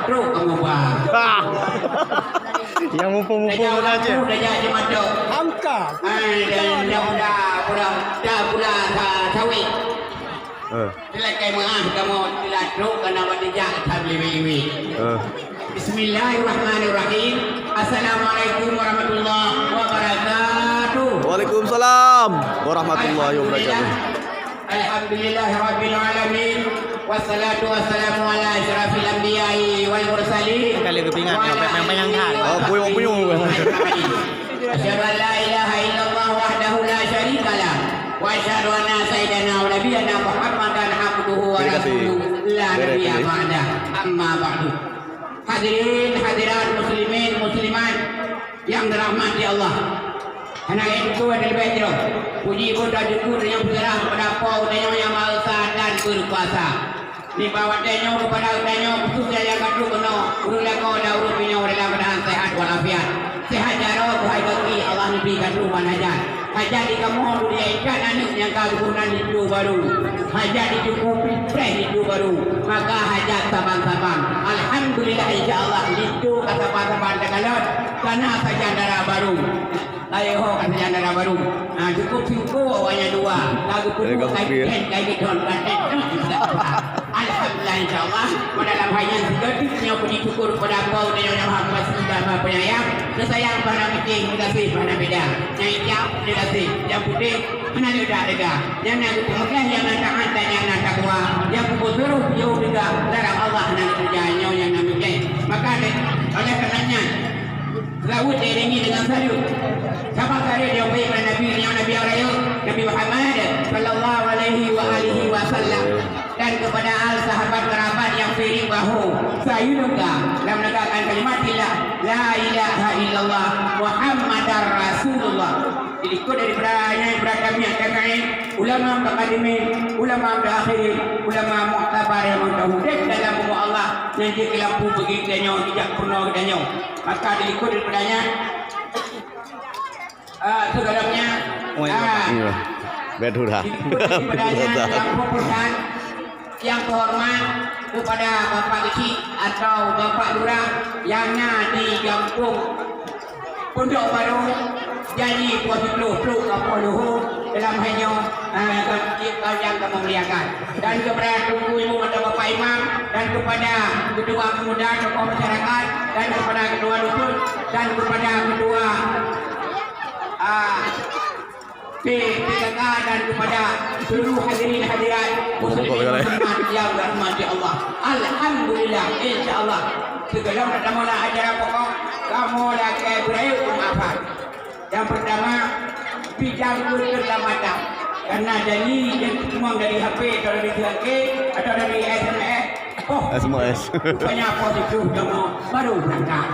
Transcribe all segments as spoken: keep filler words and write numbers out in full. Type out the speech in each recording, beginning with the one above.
Trok kamoe ba. Ah. Nyang muphom-muphom Raja saja. Raja di Matok. Angka. Hai, dan dah pula, pula, dah pula sa-, sawit. Eh. Teulat kai meuah kamoe teulat trok kana bak dijak that liwit-liwit. Eh. Bismillahirrahmanirrahim. Assalamualaikum warahmatullahi wabarakatuh. Waalaikumsalam warahmatullahi wabarakatuh. Alhamdulillah. Alhamdulillahirabbil alamin. Wassalatu wassalamu ala asyrafil anbiya'i wal mursalin. Kali kepingan, wa ala payang-payang alihi kan. Oh, puyuh-puyuh. Wa sahbihi ajma'in. Asyhadu an la ilaha illallah wahdahu la syarika lah. Wa asyhadu anna sayyidana wa nabiyana Muhammadan abduhu wa rasuluh. La nabiyya ba'dah. Amma ba'du. Hadirin hadirat muslimin muslimat yang dirahmati Allah. Hana lé tutoe leubeh jroh. Puji pun dan syukur nyang peuseurah kepada Po geutanyoe Nyang Maha Esa dan Berkuasa. Nibak watée nyoe keupada geutanyoe khusos nyang ka trok keunoe, ureuëng lakoe dan ureuëng meunyoe dalam keuadaan sehat walafiat. Sehat jaroe keuhai gaki Allah neubri geutanyoe ban hajat. Hajat di kamoe dunia ikat aneuk nyang ka geuboh nan linto barô. Hajat dicukupi preh linto barô. Maka hajat saban-saban. Alhamdulillah insya Allah linto ka saban-saban takalon kana sajan dara barô. Layeue ho ka sajan dara barô. Ha, cukup syukur awaknyan dua. Ka geupeuduek kai ten, kai githon, kai ten. Alhamdulillah insya Allah. Pada dalam hal nyan sigoe nyoe puji syukur kepada Allah dan Yang Maha Kuasa dan Maha Penyayang. Neusayang pada putih, meugaséh pada beda. Nyang itam, meugaséh. Nyang putéh, hana leudak lega. Nyang na geupeumeugaih, nyang na taat dan nyang na takwa. Nyang peubuet surôh jauh lega, larang Allah hana geupeujah. Nyoe nyang na meugaih. Maka oleh karena nyan, Seulaweuet diiringi deungon saleuem. Saban saleuem nyang bri bak Nabi, nyang Nabi nyang rayeuk, Nabi Muhammad sallallahu alaihi wa alihi wasallam, dan keupada al sahabat keurabat nyang seiring bahu sayeuneungka lam neugahkan kalimat la ilaha illallah Muhammadar Rasulullah. Dilikot daripada nyan, daripada tabiat tabi'in, ulama mutaqaddimin, ulama mutaakhirin, ulama muktabar nyang meuhudép dalam umat Allah nyang jeuet keu lampu bagi geutanyoe, jijak peurunoe geutanyoe. Maka dilikot daripada nyan, ah, sigohlom nyan, ah, iya. Betul dah. Dilikot daripada nyan, nyang peusan, nyang teuhoreumat kepada Bapak Geuchik atau Bapak Lurah nyang na di gampông Pondok Barô, janji poh siplôh trok ka poh luho dalam hai nyoe, ah, ka, ka, nyang ka meumuliakan. Dan kepada Teungku Imum atau Bapak Imam, dan kepada ketua pemuda, tokoh masyarakat, dan kepada ketua dusun, dan kepada ketua, ah, P P K K dan kepada seluruh hadirin hadirat muslimin muslimat yang dirahmati Allah. Alhamdulillah, insya Allah, sigohlom tatamong lam acara pokok, kamoe lakée beurayeuk peumaafan. Yang pertama, bidang keterlambatan. Karena janji yang tertuang dari H P atau dari T K atau dari S M S, oh, S M S. Rupanya poh siplôh kamoe baru beurangkat.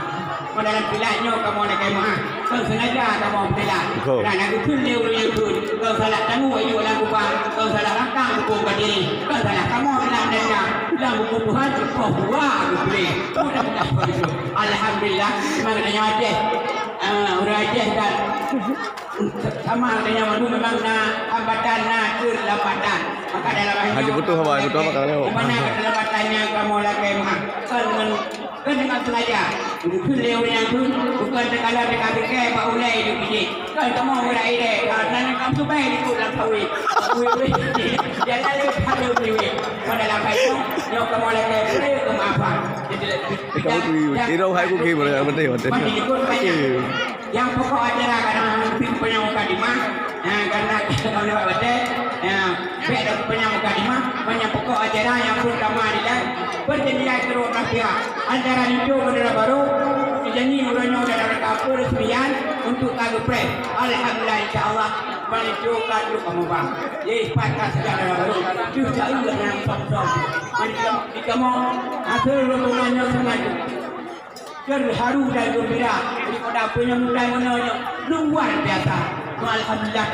Padahai dalam kilat nyoe kamoe lakée meuah. Kon sengaja kamoe beuteulat. Betul. Karena geukheun lé ureuëng nyan kheun, kon salah tanggong ayue lam kubang, kon salah rangkang geupeubuet diri, kon salah kamoe lam denda. Lam buku Tuhan, poh dua geutuléh. Mudah-mudahan poh siplôh. Alhamdulillah, memang geutanyoe Aceh. Ah, ureuëng Aceh dan Sama dengan nyoe memang na hambatan, na keulambatan. Maka dalam hal nyoe, Haji Butuh, Abang Butuh, Abang Butuh. Di mana keulambatan nyang kamoe lakée meuah? Kon ngon, kon deungon sengaja. Bukon lé ureuëng nyan kheun, bukon teukalon teuka bikée bak ulée di bijéh. Kon kamoe ureuëng ilée, ka nan kamoe subée likot lam sawét. Wih, wih. Jalan lé kali wih, wih. Kon dalam hal nyoe, nyoe kamoe lakée bri keumaafan. Jadi, Ika beutôi, iro hai ku ki beurang beutôi, beutôi. Masih ikut banyak. Nyang pokok acara kadang pih panyang mukadimah, ha, karena kita tahu lewat batée, ha, bèk dak panyang mukadimah, panyang pokok acara nyang peureutama adalah perjanjian kedua belah pihak antara Linto Bendera Barô, janji uroe nyoe dalam rangka peureuseumaian untuk ka geupreh. Alhamdulillah, insya Allah, Linto ka trok kamoe bang. Jadi, pat ka sejak Bendera Barô, tuh jauh lah nyang som-som. Mari kita, kita mau atur rombongan nyoe seumaju. Terharu dan gembira daripada penyambutan meunoe nyoe luar biasa. Alhamdulillah,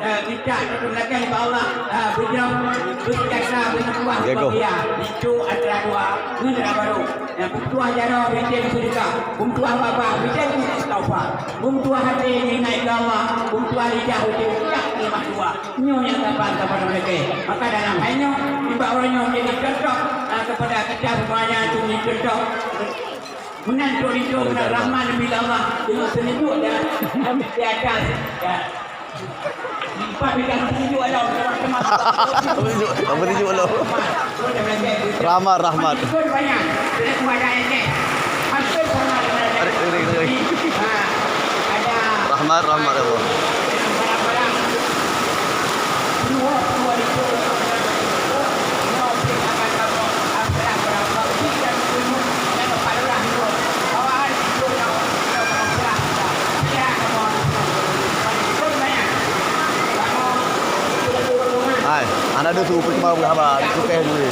eh, minta pertolongan daripada Allah, eh, beliau berjasa bertakwa. Jago. Sebagai itu antara dua negara baru. Yang bertuah jaroe, bintang sedekah. Bertuah babah, bintang istighfar. Bertuah hati, ingat ke Allah. Bertuah lidah, ucap kalimat dua. Nyoe nyang saban-saban meulakée. Maka dalam hai nyoe, nibak uroe nyoe menjadi contoh Kepada kita semuanya, tu ni contoh. Meunan tu rindu, meunan Rahman bila Allah. Tengok seunjuk dah di atas. Ya. Empat bidang seunjuk ada, teman-teman. Apa seunjuk? Apa seunjuk Allah? Rahmat, rahmat. Ikut banyak. Ada, ada. Hampir sama dengan ada. Ada, ada, ada. Ha. Ada. Rahmat, rahmat Allah. Hai, aneuk deuh su peucuma beuhaba, sukses dulu.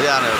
Ya, aneuk.